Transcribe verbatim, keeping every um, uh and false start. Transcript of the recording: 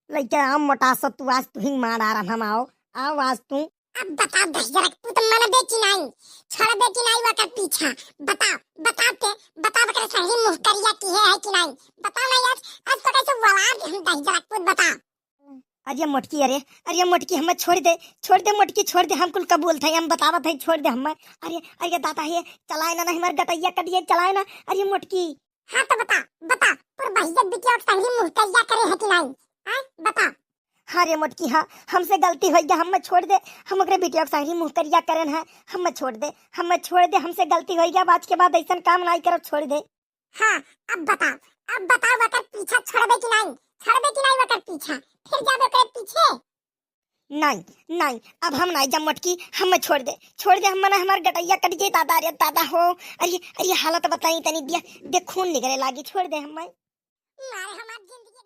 लइका, आओ मोटा सा तू, आज तू ही मार आराम हम, आओ, आओ आज तू। अब बताओ दहिजरा के पूत, मनबे कि नाई, छोड़बे कि नाई ओकर पीछा? बताओ, बताओ ते, बताओ ओकरे संगी मुँह करिया किहे है कि नाई? बताओ ना यार, आज तो कैसे वलार दे हम दहिजरा के पूत, बताओ। अरे मोटकी, अरे, अरे मोटकी, हमें छोड़ दे, छोड़ दे मोटकी, छोड़ दे, हम कुल कबूल थे, हम बतावत है, छोड़ दे हमें। अरे, अरे दादा हे, चलाए ना, ना हमार गटैया कटिए, चलाए ना। अरे मोटकी। हाँ तो बता, बता, तोर भैया बिटिया के संगी मुँह करिया करे है कि नाई? हाँ, बता। हाँ रे मोटकी, हाँ, हमसे गलती होइ गया, हमें छोड़ दे, हम ओकरे बिटिया के संगी मुँह करिया करेन है, हमें छोड़ दे, हमें छोड़ दे, हमसे गलती होइ गया, अब आज के बाद ऐसन काम नाई करब, छोड़ दे। हाँ, अब बताओ, अब बताओ ओकर पीछा छोड़बे कि नाई, छोड़बे कि नाई ओकर पीछा, फिर जाबे ओकरे पीछे? नाई, नाई, अब हम नाई जा मोटकी, हमें छोड़ दे, छोड़ दे, हम ना, हमार गटैया कट गई दादा, अरे दादा हो, अरे, अरे हालत बताई तनी दिया, देख खून निकले लागी, छोड़ दे हमें। मारे हमार जिंदगी